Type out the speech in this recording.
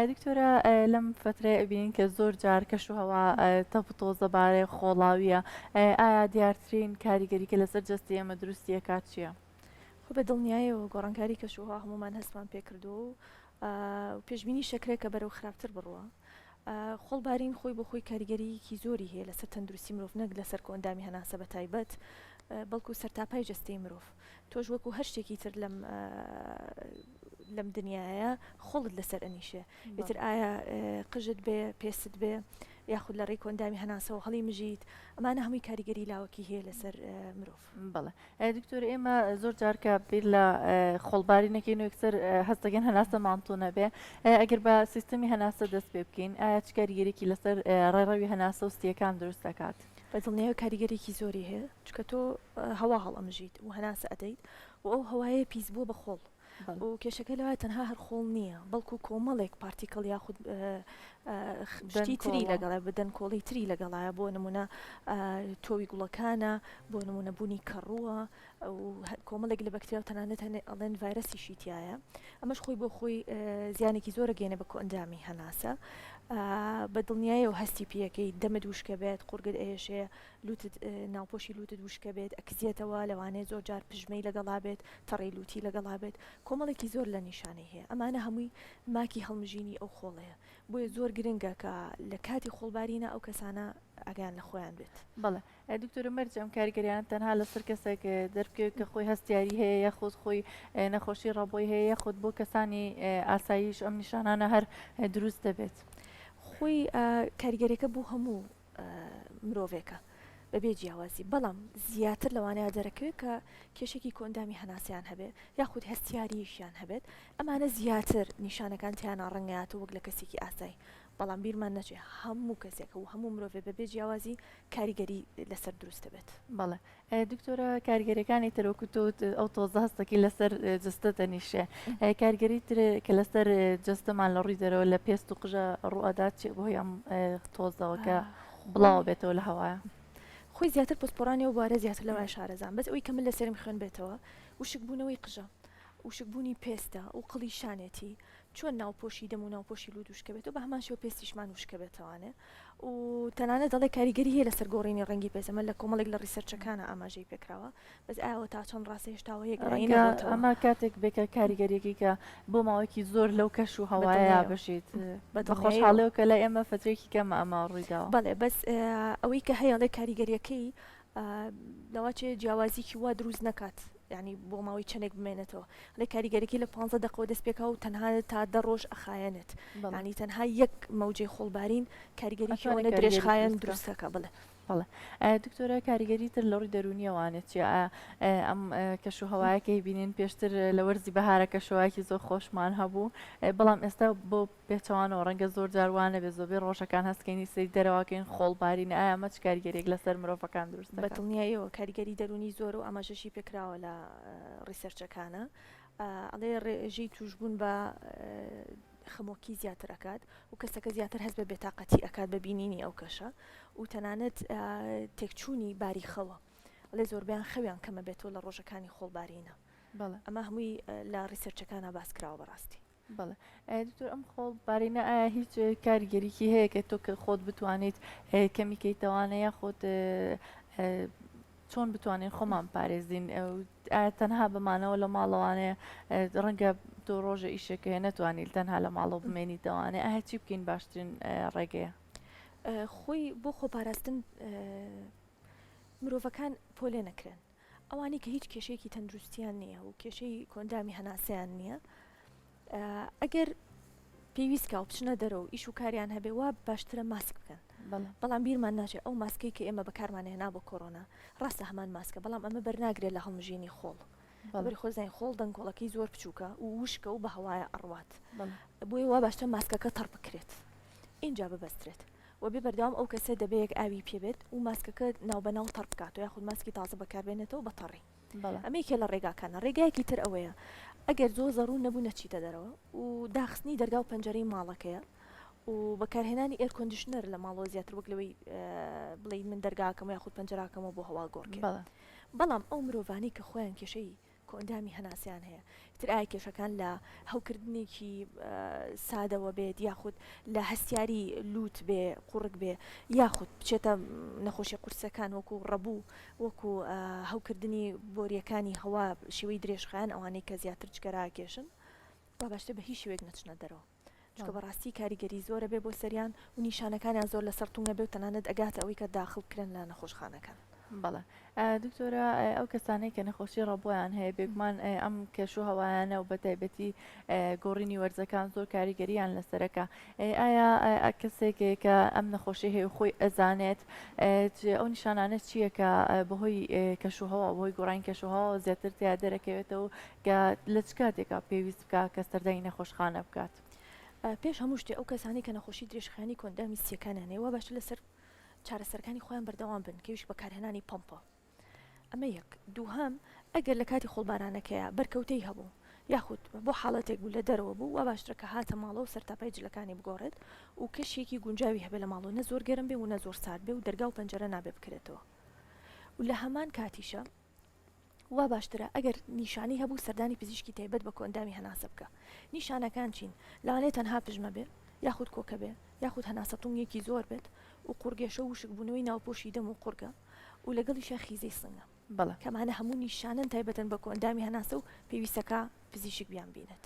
دکتۆرە لەم فەترەیە ئەبینین کە زۆر جار کەش و هەوا تەپ و تۆز دەبارێ خۆڵاویە ئایا دیارترین کاریگەری کە لەسەر جەستەی ئێمە دروستی ئەکات چییە؟ خۆ بە دڵنیایەوە گۆڕانکاری کەش و هەوا هەموومان هەستمان پێکردووە و پێشبینی شەکرە کە بەرەو خراپتر بڕوا. خۆڵبارین خۆی بۆ خۆی کاریگەرییەکی زۆری هەیە لەسەر تەندروستی مرۆڤ نەک لەسەر کۆئەندامی هەناسە بە تایبەت بەڵکو سەرتاپای جەستەی مرۆڤ. تۆش وەکو هەر شتێکی تر لەم لەم دنیایە خۆڵت لەسەر ئەنیشێ ئیتر ئایا قژت بێ پێست بێ یاخود لە ڕێی کۆئەندامی هەناسەوە هەڵی مژیت ئەمانە هەمووی کاریگەری لاوەکی هەیە لەسەر مرۆڤ. بەڵێ دکتۆر ئێمە زۆر جار کە بیر لە خۆڵباری نەکەین و یەکسەر هەست دەکەین هەناسەمان توند ئەبێ ئەگەر بە سیستەمی هەناسە دەست پێ بکەین ئایا چ کاریگەریی لەسەر ڕێڕەوی هەناسە و سییەکان دروست دەکات؟ بە دڵنیایەوە کاریگەریی زۆری هەیە چونکە تۆ هەوا هەڵئەمژیت و هەناسە ئەدەیت و ئەو هەوایە پیس بووە بە خۆڵ و کێشەکە لەوە تەنها هەر خۆڵ نییە بەڵکو کۆمەڵێک particle یاخود شتی تری لەگەڵە بە دەنکۆڵی تری لەگەڵایە بۆ نمونە تۆوی گوڵەکانە بۆ نمونە بوونی کەڕووە و کۆمەڵێک لە بەکتریا و تەنانەت هەنێ ئەڵێن ڤایرەسیشی تایە ئەمەش خۆی بۆ خۆی زیانێکی زۆرە گەێنە بە کۆئەندامی هەناسە بە دڵنیایەوە هەستی پێەکەی دەمت وشکە بێت قورگت ئەیەشێ لوتت ناوپۆشی لوتت وشکە بێت ئەکزێتەوە لەوانەیە زۆر جار پژمەی لەگەڵا بێت تەڕی لوتی لەگەڵا بێت کۆمەڵێکی زۆر لە نیشانەی هەیە ئەمانە هەمووی ماکی هەڵمژینی ئەو خۆڵەیە بۆیە زۆر گرنگە کە لە کاتی خۆڵبارینە ئەو کەسانە ئاگایان لە خۆیان بێت. بەڵێ دکتۆرە مەرج ئەم کاریگەریانە تەنها لەسەر کەسێک دەربکەوێت کە خۆی هەستیاری هەیە یاخود خۆی نەخۆشی ڕەبۆی هەیە یاخود بۆ کەسانی ئاساییش ئەم نیشانانە هەر دروست دەبێت؟ خۆی کاریگەریەکە بۆ هەموو مرۆڤێکە بەبێ جیاوازی بەڵام زیاتر لەوانەیە دەرەکەوێت کە کێشێکی کۆندامی هەناسیان هەبێت یاخود هەستیاریشیان هەبێت ئەمانە زیاتر نیشانەکان تیانە ڕەنگاتەوە وەک لە کەسێکی ئاسایی بەڵام بیرمان نەچێت هەموو کەسێک و هەموو مرۆڤێ بەبێ جیاوازی کاریگەری لەسەر دروست دەبێت. بەڵێ دکتۆرە کاریگەریەکانی تر وەکو تۆ وتت ئەو تۆزە هەستەکەی لەسەر جەستە دەنیشێ کاریگەری تر کە لەسەر جەستەمان لە ڕووی دەرەوە لە پێست و قژە ڕوئەدات چیە بەهۆی ئەم تۆزەوە کە بڵاوە بێتەوە لە هەوایە؟ خۆی زیاتر پسپۆڕانی ئەو بوارە زیاتر لەوایە شارەزان بەس ئەوەی کە من لەسەرم خوێنبێتەوە وشکبوونەوەی قژە وشکبوونی پێستە و قڵیشانێتی چۆن ناوپۆشی دەم و ناوپۆشی لوت وشکە بێتەوە بە هەمان شێوە پێستیشمان وشکە بێتەوانێ و تەنانەت دەڵێ کاریگەری هەیە لەسەر گۆڕینی ڕەنگی پێست ئەمە لە کۆمەڵێک لە research ەکانە ئاماژەی پێکراوە بەس ئایا تا چەند ڕاستە هێشتاوە یەکلایی ڕەنگە نەبۆتەوە. ئەمە کاتێک بێ کە کاریگەریەکەی کە بۆ ماوەیەکی زۆر لەو کەش و هەوایە بەدڵنیایەوە بژیت بە بەدڵنیایەوە خۆشحاڵیەوە کە لای ئێمە فەترەیەکی کەمە ئەمە ڕوویداوە. بەڵێ بەس ئەوەی کە هەیە ئەڵێ کاریگەریەکەی لەواچێ جیاوازیکی وا دروست نەکات یانی بۆ ماوەی چەندێک بمێنێتەوە ئەڵێ کاریگەریەکەی لە پانزە دەقەوە دەست پێکا و تەنها تا دە ڕۆژ ئەخایەنێت یانی تەنها یەک مەوجەی خۆڵبارین کاریگەریکی ئەتوانێ ئەوەنە کاریگەری درێژخایەن دروست بکا. دروست ئەکا بەڵێ. بەڵێ دکتۆرە کاریگەری تر لە ڕووی دەروونیەوانێ چیە ئایا ئەم کەش و هەوایە کە بینین پێشتر لە وەرزی بەهارە کەشوهەوایەکی زۆر خۆشمان هەبوو بەڵام ئێستا بۆ پێچەوانەوە ڕەنگە زۆر جار وا نەبێت زۆربەی ڕۆژەکان هەست کەین سەیری دەرەوە کەین خۆڵ بارینە ئایا ئەمە چ کاریگەریەک لەسەر مرۆڤەکان دروست بە دەکات؟ دڵنیاییەوە کاریگەری دەروونی زۆرە و ئاماژەشی پێکراوە لە research ەکانا ئەڵێ ڕێژەی تووشبوون بە خەمۆکی زیاتر ئەکات و کەسەکە زیاتر هەست بە بێتاقەتی ئەکات بە بینینی ئەو کەشە و تەنانەت تێکچوونی باری خەوە ئەڵێ زۆربەیان خەویان کەمە بێتەوە لە ڕۆژەکانی خۆڵبارینە بەڵێ. ئەمە هەمووی لە research ەکانا باس کراوە بەڕاستی. بەڵێ دکتۆر ئەم خۆڵ بارینە ئایا هیچ کاریگەریی هەیە کە تۆ کە خۆت بتوانیت کەمی کەیتەوانە یاخود چۆن بتوانین خۆمان پارێزین ئایا تەنها بەمانەوە لە ماڵەوانەیە ڕەنگە تۆ ڕۆژە ئیشێک هەیە نەتوانیت تەنها لە ماڵەوە بمێنیتەوانێ ئایا چی بکەین باشترین ڕێگەیە؟ خۆی بۆ خۆپاراستن مرۆڤەکان پۆلێ نەکرێن ئەوانەی کە هیچ کێشەیەکی تەندروستیان نییە و کێشەی کۆندامی هەناسەیان نییە ئەگەر پێویست کا و بچنە دەرەوە و ئیش و کاریان هەبێ وا باشترە ماسک بکەن بەڵام بیرمان ناچێت ئەو ماسکەی کە ئێمە بەکارمان هێنا بۆ کۆرۆنا ڕاستە هەمان ماسکە بەڵام ئەمە بەرناگرێت لە هەڵمژینی خۆڵ بەری خۆزانین خۆڵ دەنکۆڵەکەی زۆر بچووکە و وشکە و بە هەوایە ئەڕوات بۆیە وا باشتر ماسکەکە تەڕ بکرێت ئینجا ببەسترێت وە بێ بەردەوام ئەو کەسە دەبێ یەک ئاوی پێ بێت و ماسکەکە ناوبەناو تەڕ بکاتەوە یاخود ماسکی تازە بەکاربێنێتەوە بە تەڕی ئەمە یەکێ لە ڕێگاکانە ڕێگایەکی تر ئەوەیە ئەگەر زۆر زەڕوو نەبوو نەچیتە دەرەوە و داخستنی دەرگا و پەنجەرەی ماڵەکەیە و بەکارهێنانی air conditioner لە ماڵەوە زیاتر وەک لەوەی بڵێی من دەرگاکەم یاخود پەنجەراکەمەوە بۆ هەوا گۆڕکێ بەڵام ئەو مرۆڤانەی کە خۆیان کێشەی. کۆئەندامی هەناسەیان هەیە ئیتر ئایا کێشەکان لە هەوکردنێکی سادەوە بێت یاخود لە هەستیاری لووت بێ قوڕگ بێ یاخود بچێتە نەخۆشیە قورسەکان وەکو ڕەبوو وەکو هەوکردنی بۆریەکانی هەوا شێوەی درێژخایەن ئەوانەی کە زیاتر جگەرە ئەکێشن وا باشترە بە هیچ شێوەیەک نەچنە دەرەوە. چونکە بەڕاستی کاریگەری زۆرە بێ بۆ سەریان و نیشانەکانیان زۆر لەسەر تونگە بێ و تەنانەت ئەگاتە ئەوەی کە داخڵ بکرێن لە نەخۆشخانەکان. بەڵێ دکتۆرە ئەو کەسانەی کە نەخۆشی ڕەبۆیان هەیە بێگومان ئەم کەش و هەوایانە و بەتایبەتی گۆڕینی وەرزەکان زۆر کاریگەریان لەسەرەکە ئایا کەسێک کە ئەم نەخۆشی هەیە و خۆی ئەزانێت ئەو نیشانانە چییە کە بەهۆی کەش و هەوا بەهۆی گۆڕانی کەش و هەوا زیاتر تیا دەرەکەوێتەوە کە لە چ کاتێکا پێویست بکا کە سەردانی نەخۆشخانە بکات؟ پێش هەموو شتێ ئەو کەسانەی کە نەخۆشی درێژخایەنی کۆئەندامی سییەکانیان هەیە وا باشتر لەسەر چارەسەرەکانی خۆیان بەردەوام بن کە ئەویش بەکارهێنانی پەمپە ئەمە یەک دووهەم ئەگەر لە کاتی خۆڵبارانەکەیا بەرکەوتەی هەبوو یاخود بۆ حاڵەتێک بوو لە دەرەوە بوو وا باشترە کە هاتە ماڵەوە سەرتاپای جلەکانی بگۆڕێت و کەشێکی گونجاوی هەبێ لە ماڵەوە نە زۆر گەرم بێ و نە زۆر سارد بێ و دەرگا و پەنجەرە نابێ بکرێتەوە و لە هەمان کاتیشا وا باشترە ئەگەر نیشانەی هەبوو سەردانی پزیشکی تایبەت بە کۆئەندامی هەناسە بکە. نیشانەکان چین؟ لەوانەیە تەنها پژمە بێ، یاخود کۆکە بێ، یاخود هەناسە تونگێکی زۆر بێت و قوڕگێشە و وشکبوونەوەی ناوپۆشی دەم و قوڕگە و لەگەڵیشیا خیزەی سنگە. بەڵێ. کە ئەمانە هەموو نیشانەن تایبەتن بە کۆئەندامی هەناسە و پێویستە کە پزیشک بیانبینێت.